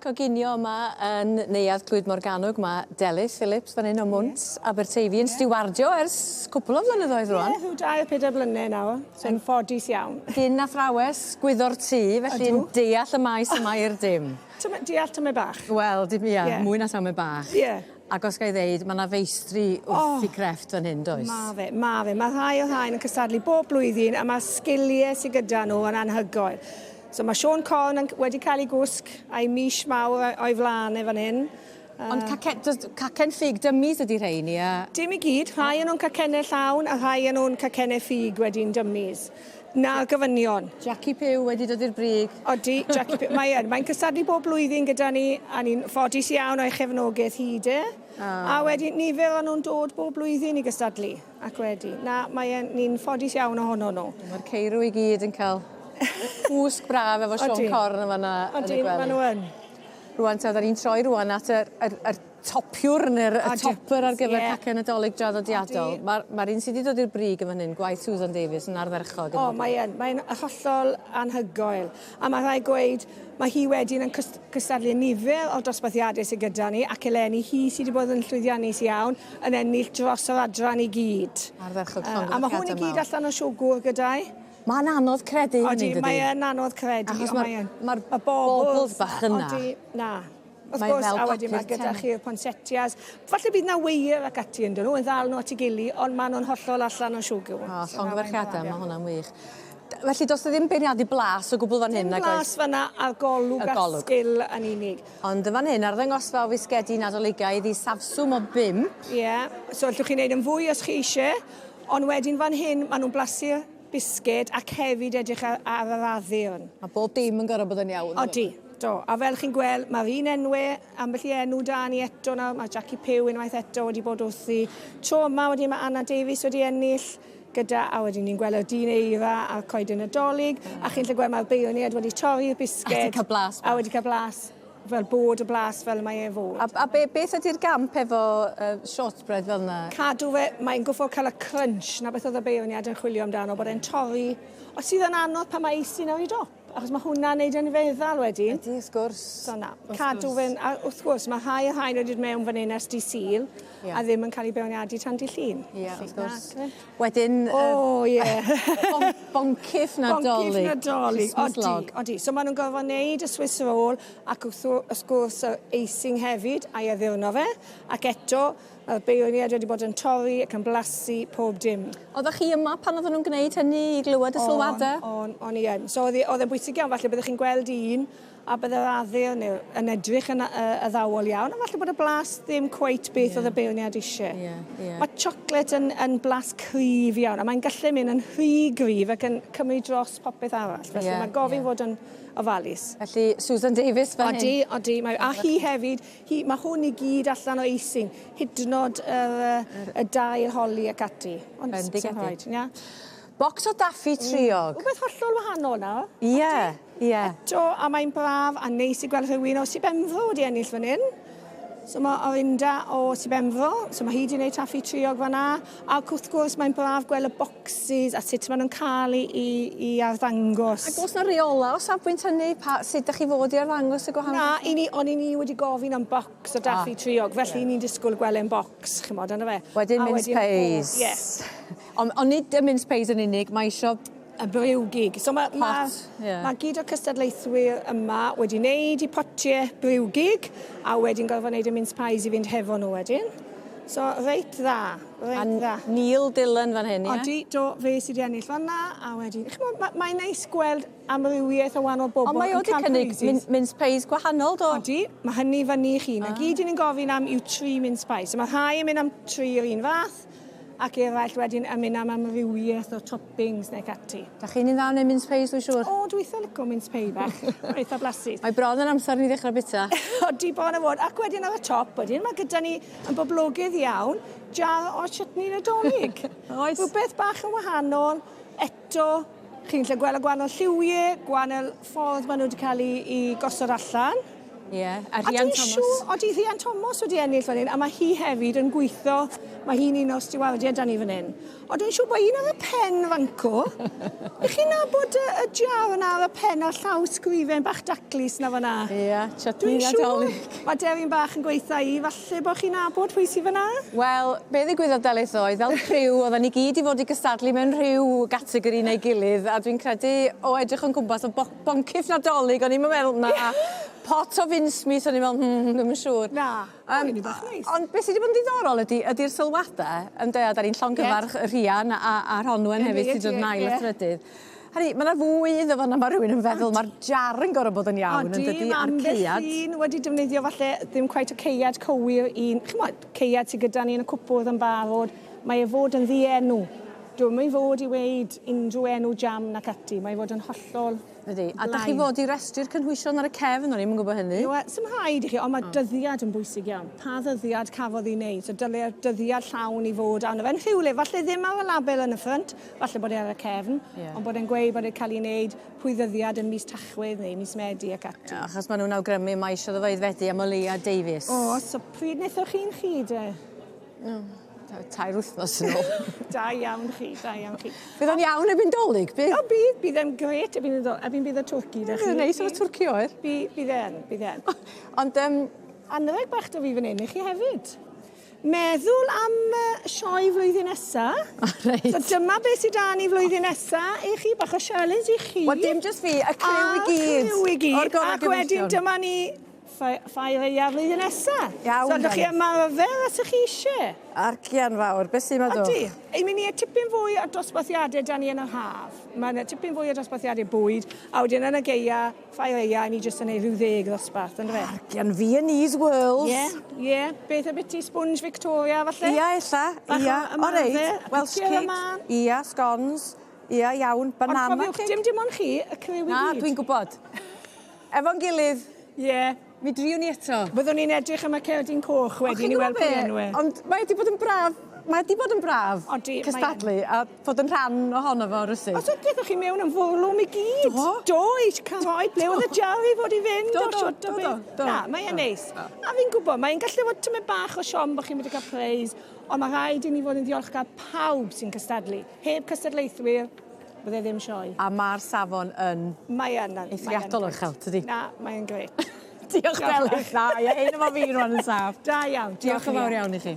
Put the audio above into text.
coginio yma yn Neuadd Clwyd Morgannwg mae Delyth Phillips fan hyn o Mwnt yeah. Aberteifi yn yeah. stiwardio ers cwpl o flynyddoedd rwan. Ie, yeah, rhyw dair pedair blynedd nawr, so yn ffodus iawn. Gyn athrawes gwyddor tŷ, felly yn deall y maes yma i'r dim. Deall tamed bach. Wel, dim, ia, yeah. mwy na tamed bach. Ie. Yeah. Ac os ga i ddeud, ma' 'na feistri wrth 'u crefft fan hyn, does? Ma' fe, ma' fe. Ma' rhai o'r rhain yn cystadlu bob blwyddyn a ma'r sgilie sy gyda nhw yn anhygoel. So ma' Siôn Corn yn wedi cael ei gwsg a'i mis mawr o'i flan e fan hyn. Ond cacen, does, cacen ffug dummies ydi rhein, ie? Dim i gyd, rhai o'n nhw'n cacennau llawn a rhai o'n nhw'n cacennau ffug wedyn dummies. 'Na'r gofynion. Jackie Pugh wedi dod i'r brig. Odi, Jackie Pugh. Mae yn. Mae'n cystadlu bob blwyddyn gyda ni, a ni'n ffodus iawn o'i chefnogaeth hi de. Oh. A wedyn nifer o'n nhw'n dod bob blwyddyn i gystadlu, ac wedi. Na, mae e'n, ni'n ffodus iawn ohono nhw. Mae'r ceirw i gyd yn cael cwsg braf efo Siôn Corn yn fan'na yn y gwely. Odi, maen nhw yn. Rwan te, da ni'n troi rwan at yr, yr, yr topiwr neu'r y topper ar gyfer yeah. cacen Nadolig draddodiadol. Mae'r ma un sydd wedi dod i'r brig yn fan hyn, gwaith Susan Davies, yn ardderchog. O, mae'n mae'n hollol anhygoel. A mae rhaid gweud, mae hi wedyn yn cystadlu nifer o'r dosbarthiadau sydd gyda ni, ac eleni hi sydd wedi bod yn llwyddiannus iawn, yn ennill dros yr adran i gyd. Ardderchog, llongyfarchiadau mawr. A mae hwn i gyd allan o siwgwr gyda'i. Mae'n anodd credu hynny, dydy? Odi, mae'n anodd credu. Achos mae'r ma bobl bach yna. Odi, na. Wrth gwrs, a wedyn mae gyda chi'r poinsettias. Falle bydd 'na weier ac ati ynddyn nhw, yn ddal nhw at ei gili, ond maen nhw'n hollol allan o siwgr. O, llongyfarchiadau, mae hwnna'n wych. Felly, does 'na ddim beirniadu blas o gwbl fan hyn, nag oes? Dim blas fan'na, a'r golwg a'r sgil yn unig. Ond yn fan hyn, arddangosfa o fisgedi Nadoligaidd i safswm o bump. Ie, so allwch chi wneud yn fwy os chi eisiau, ond wedyn fan hyn, maen nhw'n blasu'r bisged ac hefyd edrych ar, ar yr addurn. Mae bob dim yn gorfod bod yn iawn. Odi, do. A fel chi'n gweld, mae'r un enwe, ambell i enw da ni eto nawr. Mae Jackie Pugh unwaith eto wedi bod wrthi. Tro yma wedyn mae Anna Davies wedi ennill gyda, a wedyn ni'n gweld y dyn eira a'r coeden Nadolig, a chi'n gallu gweld mae'r beirniaid wedi torri'r bisged. A wedi cael blas. A wedi cael blas fel bod y blas fel mae e fod. A, a be, beth ydy'r gamp efo uh, shortbread fel yna? Cadw fe, mae'n gwffo cael y crunch, na beth oedd y beirniad yn chwilio amdano, bod e'n torri. Os sydd yn anodd pan mae icing ar ei dop, achos mae hwnna'n neud yn feddal wedyn. Ydy, wrth gwrs. So na, cadw fe'n, a wrth gwrs, mae rhai o'r rhain wedi dod mewn fan hyn ers di Sul, yeah. a ddim yn cael ei beirniadu tan di Llun. Ie, yeah, wrth gwrs. Wedyn... O, ie. Boncyff Nadolig. Boncyff Nadolig, odi, odi. So maen nhw'n gorfod wneud y Swiss roll ac wrth, wrth gwrs yr icing hefyd a'i addurno fe. Ac eto, mae'r beirniaid wedi bod yn torri ac yn blasu pob dim. Oeddech chi yma pan oedden nhw'n gwneud hynny i glywed y sylwadau? O'n, o'n i yn. So oedd e'n bwysig iawn, falle byddech chi'n gweld un a bydde'r addurn neu yn edrych yn addawol iawn, a falle bod y blas ddim cweit beth yeah. oedd y beirniad eisiau. Yeah, yeah. Mae chocolate yn, yn blas cryf iawn, a mae'n gallu mynd yn rhy gryf ac yn cymryd dros popeth arall. Felly yeah, mae gofyn yeah. fod yn ofalus. Felly Susan Davies fan hyn. Odi, odi. Mae, a hi hefyd, hi, mae hwn i gyd allan o icing, hyd yn oed yr, y dail holly ac ati. Ond Bendigedig. Yeah. Bocs o daffi triog. Rhywbeth hollol wahanol nawr. Ie, ie. Eto, a mae'n braf a neis i gweld rhywun o Sir Benfro wedi ennill fan hyn. So mae Orinda o Sir Benfro, so mae hi wedi gwneud taffi triog fan'na. Ac wrth gwrs mae'n braf gweld y bocsys a sut maen nhw'n cael ei, i, i arddangos. Ac oes 'na reola o safbwynt hynny, pa, sut ydych chi fod i arddangos y gwahanol? Na, i ni, ond i ni wedi gofyn am bocs o daffi ah, triog, felly yeah. ni'n disgwyl gweld e'n bocs, chymod, yna fe. Wedyn mince pies. Ie. Ond on nid y mince pies yn unig, mae isio y briwgig. So mae ma, yeah. ma gyd o'r cystadlaethwyr yma wedi wneud i potiau briwgig a wedyn gorfod wneud y mince pies i fynd hefo nhw wedyn. So reit dda, reit a dda. Neil Dillon fan hyn, ie? Odi, do, fe sydd wedi ennill fanna, a wedyn... Ch'mod, mae'n ma neis gweld amrywiaeth o wahanol bobl Ond mae o wedi cynnig min, mince pies gwahanol, do? Odi, mae hynny fyny i chi. Na ah. gyd ni'n gofyn am yw tri mince pies. So mae rhai yn mynd am tri o'r un fath, ac eraill wedyn yn mynd am amrywiaeth o toppings neu ati. Da chi'n un dda yn mince pies, dwi'n siŵr? O, dwi eitha lico mince pie bach. eitha blasus. Mae bron yn amser ni ddechrau bita. Odi, bron o fod. Ac wedyn ar y top, wedyn, mae gyda ni yn boblogaidd iawn, jar o chutney Nadolig. Oes. Rhywbeth bach yn wahanol, eto, chi'n gallu gweld y gwahanol lliwiau, gwahanol ffordd maen nhw wedi cael ei, ei gosod allan. Ie, yeah, a Rhian Thomas. Siŵr, odi, Rhian Thomas wedi ennill fan hyn, a mae hi hefyd yn gweithio Mae hi'n un o'r stiwardiaid 'da ni fan 'yn. Ond dwi'n siŵr bod un ar y pen fanco. Ych chi'n nabod y, y jar yna ar y pen a'r llaw sgrifen bach daclus na fan'na? Ia, chutney Nadolig. Mae Deryn bach yn gweitha i, falle bod chi'n nabod pwy sydd fan'na? Wel, be ddigwyddodd Delyth oedd, fel criw, oedden ni gyd i fod i gystadlu mewn rhyw gategori neu gilydd, a dwi'n credu o edrych o'n gwmpas o boncyff Nadolig, o'n i'm yn meddwl, na, pot o mincemeat, o'n i'n meddwl, ddim yn siŵr. Na. Yym, bach neis. Ond beth sydd wedi bod yn ddiddorol ydy, ydy'r sylwadau, ynde, a da ni'n llongyfarch yeah. Rhian a, a Rhonwen hefyd sydd dod yn ail a thrydydd. Hynny, mae yna fwy iddo fo na mae rhywun yn feddwl, mae'r jar yn gorfod bod yn iawn, yn dydy, a'r caead. Odi, mae wedi defnyddio falle ddim cweit y caead cywir i'n, chymod, caead sydd gyda ni yn y cwpwrdd yn barod, mae e fod yn ddienw. Dwi'm i fod i weud unrhyw enw jam nac ati, mae i fod yn hollol Ydy. A dach chi fod i restru'r cynhwysion ar y cefn, o'n i'm yn gwybod hynny. Wel, sim rhaid i chi, ond mae oh. dyddiad yn bwysig iawn. Pa ddyddiad cafodd ei wneud? So dyle'r dyddiad llawn i fod arno fe'n rhywle. Falle ddim ar y label yn y ffrynt, falle bod e ar y cefn, yeah. ond bod e'n gweud bod e'n cael ei wneud pwy ddyddiad yn mis Tachwedd neu mis Medi ac ati. Yeah, achos maen nhw'n awgrymu mae eisiau ddo fo aeddfedu am o leia Davies. O, so pryd wnaethoch chi'n chi de? No. Tair wythnos yn ôl. Da iawn chi, da iawn chi. Bydd o'n iawn erbyn Dolig, bydd? O, bydd, bydd e'n gret erbyn, erbyn bydd y twrci, da chi. Bydd yn neis o'r twrci oer. Bydd, bydd e'n, bydd e'n. Ond, Anrheg bach da fi fan hyn i chi hefyd. Meddwl am uh, sioe flwyddyn nesa. Oh, reit. So dyma beth sydd da ni flwyddyn nesa i chi, bach o challenge i chi. Wel, dim jyst fi, y criw i gyd. A criw i gyd. Ac wedyn dyma ni Ffair Aeaf flwyddyn nesa. Iawn. So allwch chi ymarfer os ych chi eisiau. Arcian fawr, beth sy'n meddwl? Ydy. Ein mynd i tipyn fwy o dosbarthiadau da ni yn yr haf. Mae yna tipyn fwy o dosbarthiadau bwyd, a wedyn yn y geia, ffair aea, ni jyst yn ei rhyw ddeg ddosbarth, ynddo fe? Arcian, Viennese Whirls. Ie, yeah, ie. Yeah. Beth am biti sponge Victoria, falle? Ia, ella. Ia, o reit. Welsh cake. Ia, scones. Ia, iawn. Banana Ond cofiwch, dim dim ond chi, y criw i gyd. Na, dwi'n gwybod. Efo'n gilydd. Ie. Yeah. Mi driwn ni eto. Byddwn ni'n edrych am y cerdyn coch wedyn i weld pwy enw e. Ond mae wedi bod yn braf, mae wedi bod yn braf Odi, cystadlu a fod yn rhan ohono fo rywsut. Os oedd gaethoch chi mewn yn fwrlwm i gyd. Do. Do, i Caroed, ble oedd y jar i fod i fynd do, o do, do, do, do. Na, mae e'n neis. A fi'n gwybod, mae'n gallu fod tymed bach o siom bod chi'n mynd i cael preis, ond mae rhaid i ni fod yn ddiolchgar pawb sy'n cystadlu. Heb cystadlaethwyr, bydde ddim sioe. A mae'r safon yn Mae yn. Eithriadol o uchel, tydi? Na, mae'n grêt. Diolch Delyth. Na, ie, ein efo fi rwan yn saff. Da iawn. Diolch yn fawr iawn i chi.